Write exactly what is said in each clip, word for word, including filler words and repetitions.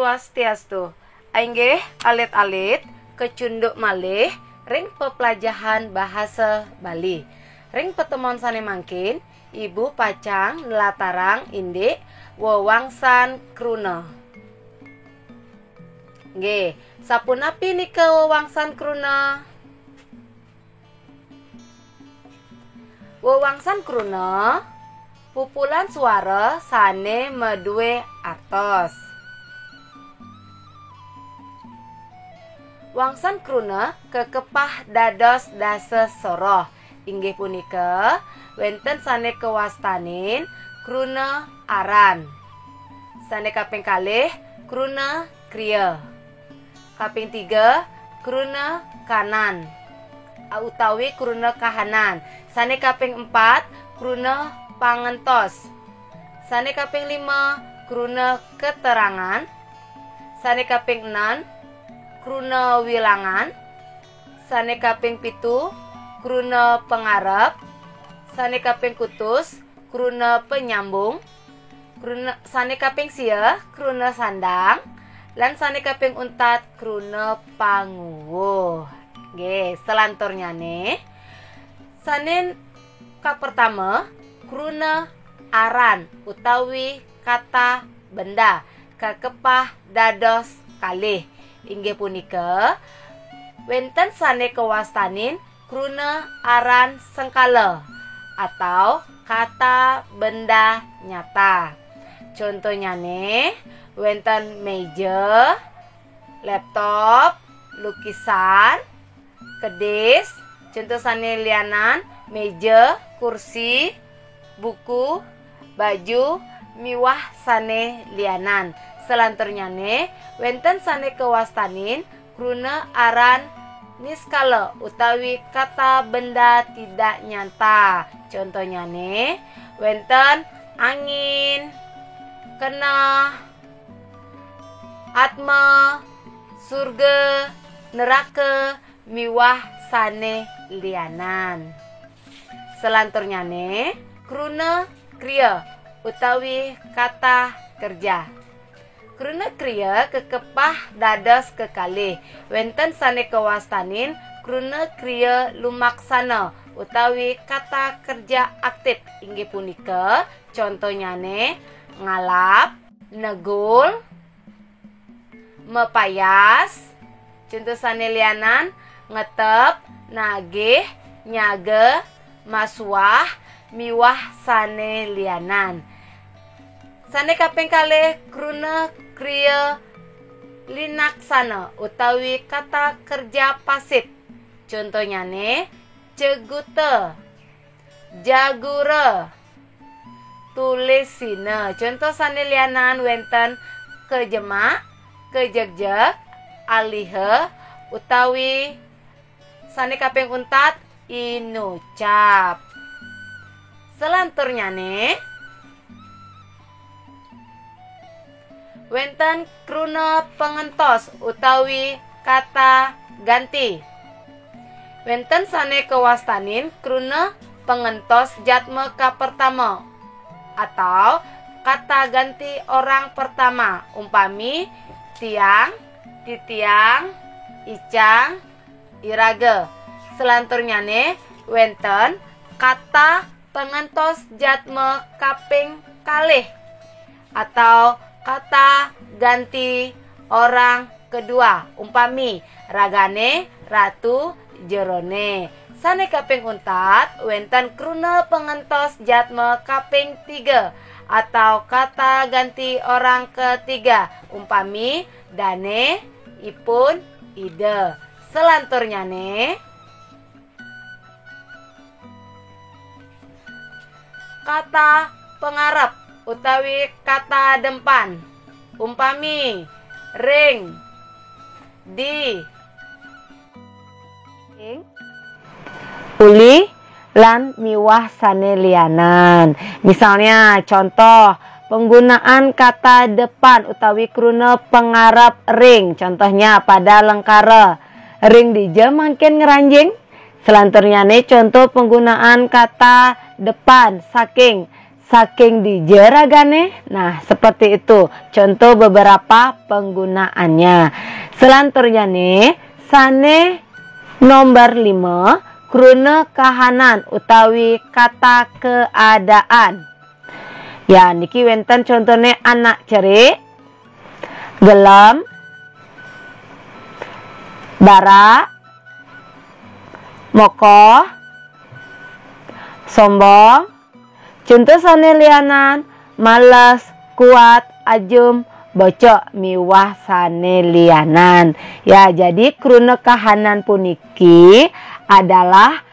Swastiastu. Inggih alit-alit, kecunduk malih ring peplajahan bahasa Bali. Ring pertemuan sane mangkin, Ibu pacang nlatarang indik wewangsan kruna. Nggih, sapunapi nika wewangsan kruna? Wewangsan kruna pupulan suara sane madue artos. Wangsan kruna kakepah dados dasa soroh, inggih punika wenten sane kawastanin kruna aran. Sane kaping kalih, kruna kriya. Kaping tiga, kruna kanan, a, utawi kruna kahanan. Sane kaping empat, kruna pangentos. Sane kaping lima, kruna keterangan. Sane kaping enam, kruna wilangan. Sane kaping pitu, kruna pangarep. Sane kaping kutus, kruna penyambung. Kruna, sane kaping sia, kruna sandang. Lan sane kaping untat, kruna panguwuh. Nggih, selanturnyane. Sane kapertama, kruna aran utawi kata benda, kakepah dados kalih. Inggih punika, wenten sane kawastanin kruna aran sengkala atau kata benda nyata. Contohnyane, wenten meja, laptop, lukisan, kedis, contoh sane lianan, meja, kursi, buku, baju, miwah sane lianan. Selanturnyane, wenten sane kawastanin kruna aran niskala utawi kata benda tidak nyata. Contohnyane, wenten angin, keneh, atma, surga, neraka, miwah sane lianan. Selanturnyane, kruna kriya utawi kata kerja. Kruna kriya kakepah dados kekalih. Wenten sane kawastanin kruna kriya lumaksana utawi kata kerja aktif, inggih punika contohnyane ngalap, negul, mapayas, contoh sane lianan, ngetep, nagih, nyaga, masuah, miwah sane lianan. Sane kaping kalih, kruna kriya linaksana utawi kata kerja pasif. Contohnyane, ceguta, jagura, tulisina. Contoh sane lianan wenten kajemak, kajegjeg, aliha, utawi sane kaping untat inucap. Selanturnyane, wenten kruna pangentos utawi kata ganti. Wenten sane kawastanin kruna pangentos jatma kapertama atau kata ganti orang pertama, umpami tiang, titiang, icang, iraga. Selanturnyane wenten kata pangentos jatma kaping kalih atau kata ganti orang kedua, umpami ragane, ratu, jerone. Sane kaping untat wenten kruna pangentos jatma kaping tiga atau kata ganti orang ketiga, umpami dane, ipun, ida. Selanturnyane, kata pangarep utawi kata dempan, umpami ring, di, ing, uli, lan miwah sane lianan. Misalnya, contoh, penggunaan kata depan utawi kruna pangarep ring. Contohnya, pada lengkara. Ring dija mangkin ngranjing? Selanturnyane contoh penggunaan kata depan, saking. Saking dija ragané. Nah, seperti itu contoh beberapa penggunaannya. Selanturnya nih, sané nomor lima, kruna kahanan utawi kata keadaan. Ya, niki wénten contohnya anak cerik, gelem, barak, mokoh, sombong, contoh sané lianan, males, kuat, ajum, bocok, miwah sané lianan. Ya, jadi kruna kahanan puniki adalah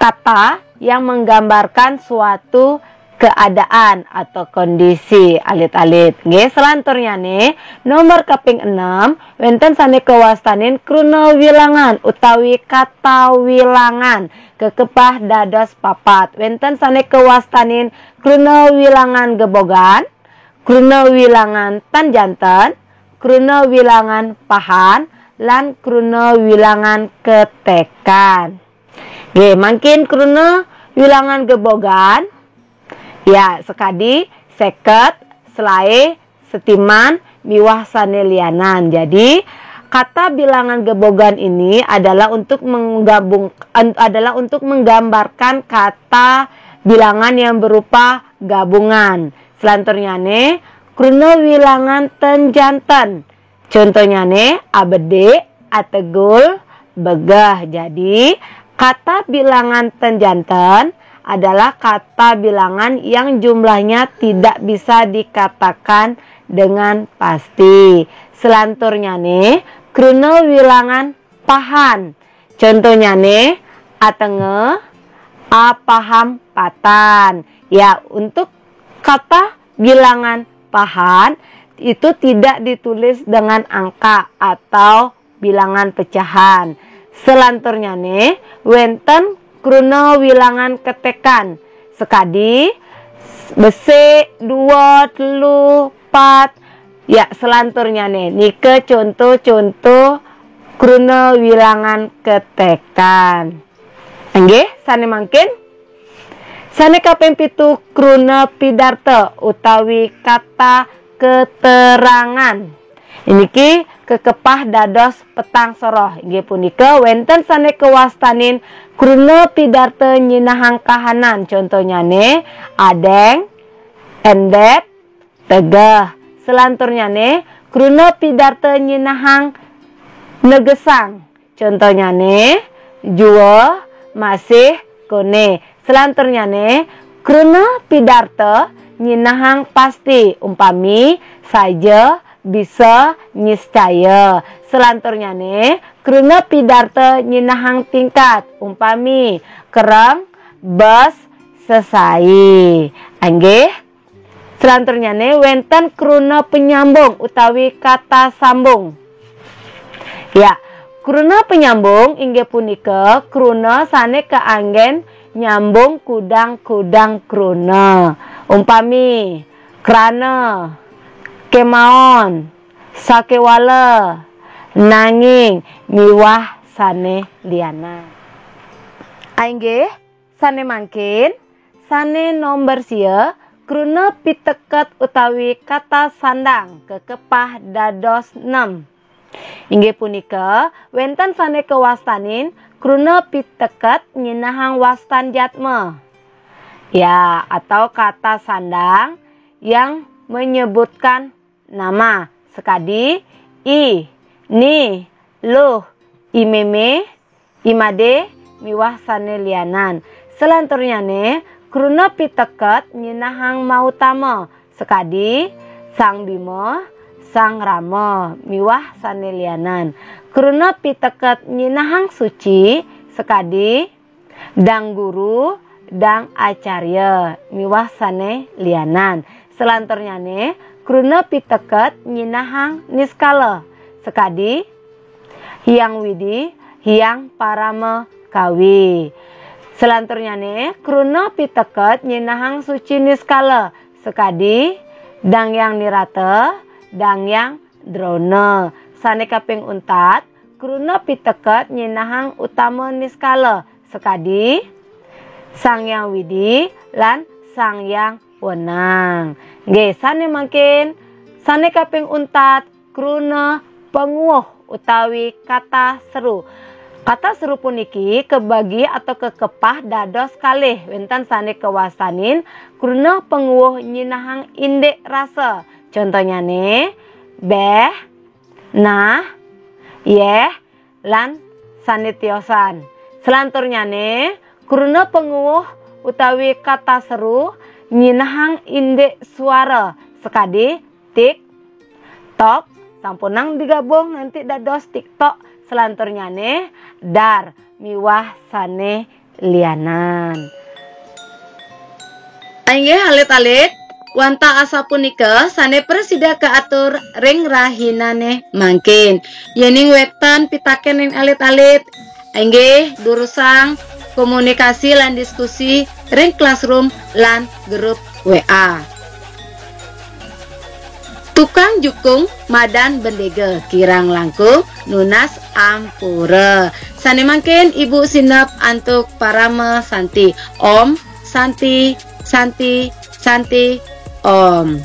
kata yang menggambarkan suatu keadaan atau kondisi, alit-alit. Nggih, selanturnya nih, nomor kaping enam, wénten sané kawastanin kruna wilangan utawi kata wilangan, kekepah dados papat. Wénten sané kawastanin kruna wilangan gebogan, kruna wilangan tan janten, kruna wilangan pahan, lan kruna wilangan ketekan. Nggih, mangkin kruna wilangan gebogan. Ya, sekadi seket, selaé, setiman, miwah sané lianan. Jadi, kata bilangan gebogan ini adalah untuk menggabung adalah untuk menggambarkan kata bilangan yang berupa gabungan. Selanturnya nih, kruna wilangan tan janten. Contohnya nih, abedik, ategul, begeh. Jadi, kata bilangan tan janten adalah kata bilangan yang jumlahnya tidak bisa dikatakan dengan pasti. Selanturnya nih, kruna wilangan pahan. Contohnya nih, atengeh, apahan patan. Ya, untuk kata bilangan pahan itu tidak ditulis dengan angka atau bilangan pecahan. Selanturnya nih, wénten kruna wilangan ketekan. Sekadi, besik, dua, telu, pat. Ya, selanturnya nih, nika contoh-contoh kruna wilangan ketekan. Nggih, sané mangkin. Sané kaping pitu, kruna pidarta utawi kata keterangan. Niki kekepah dados petang soroh. Inggih punika wénten sané kawastanin kruna pidarta nyinahang kahanan. Contohnyané, adéng, éndép, tegeh. Selanturnyané, kruna pidarta nyinahang negesang. Contohnyané, jua, masih, koné. Selanturnyané, kruna pidarta nyinahang pasti, umpami saja, bisa, niscaya. Selanturnyané, kruna pidarta nyinahang tingkat, umpami kereng, bes, sesai. Inggih. Selanturnyané wénten kruna penyambung utawi kata sambung. Ya, kruna penyambung inggih punika kruna sané kaanggén nyambung kudang-kudang kruna. Umpami, krana, kémaon, sakéwala, nanging, miwah sané lianan. Inggih, sané mangkin, sané nomor sia, kruna piteket utawi kata sandang kekepah dados nem. Inggih punika, wénten sané kawastanin kruna piteket nyinahang wastan jatma. Ya, atau kata sandang yang menyebutkan nama. Sekadi, i, ni, luh, i mémé, i madé, miwah sané lianan. Selanturnyané, kruna piteket nyinahang mautama. Sekadi, Sang Bima, Sang Rama, miwah sané lianan. Kruna piteket nyinahang suci, sekadi, Dang Guru, Dang Acarya, miwah sané lianan. Selanturnyané, kruna piteket nyinahang niskala. Sekadi, Hyang Widi, Hyang Parama Kawi. Selanturnyané, kruna piteket nyinahang suci niskala. Sekadi, Dang Hyang Nirata, Dang Hyang Drona. Sané kaping untat, kruna piteket nyinahang utama niskala. Sekadi, Sang Hyang Widi lan Sang Hyang Wenang. Nggih, sane mangkin, sane kaping untat, kruna panguwuh utawi kata seru. Kata seru puniki kabagi atau kakepah dados kalih, wenten sane kawastanin kruna panguwuh nyinahang indik rasa. Contonyane, beh, nah, yeh, lan sane tiosan. Selanturnyane, kruna panguwuh utawi kata seru nyinahang indik suara sakadi tik, tok, sampunang digabung nganti dados TikTok. Selanturnyane, dar miwah sane lianan. Inggih alit-alit, wantah asapunika sane prasida kaatur ring rahinane mangkin. Yening wenten pitaken ring alit-alit, inggih durusang komunikasi lan diskusi ring classroom lan grup W A. Tukang jukung madan bendega, kirang langkung nunas ampura. Sane mangkin Ibu sineb antuk parama santi. Om Santi, Santi, Santi, Om.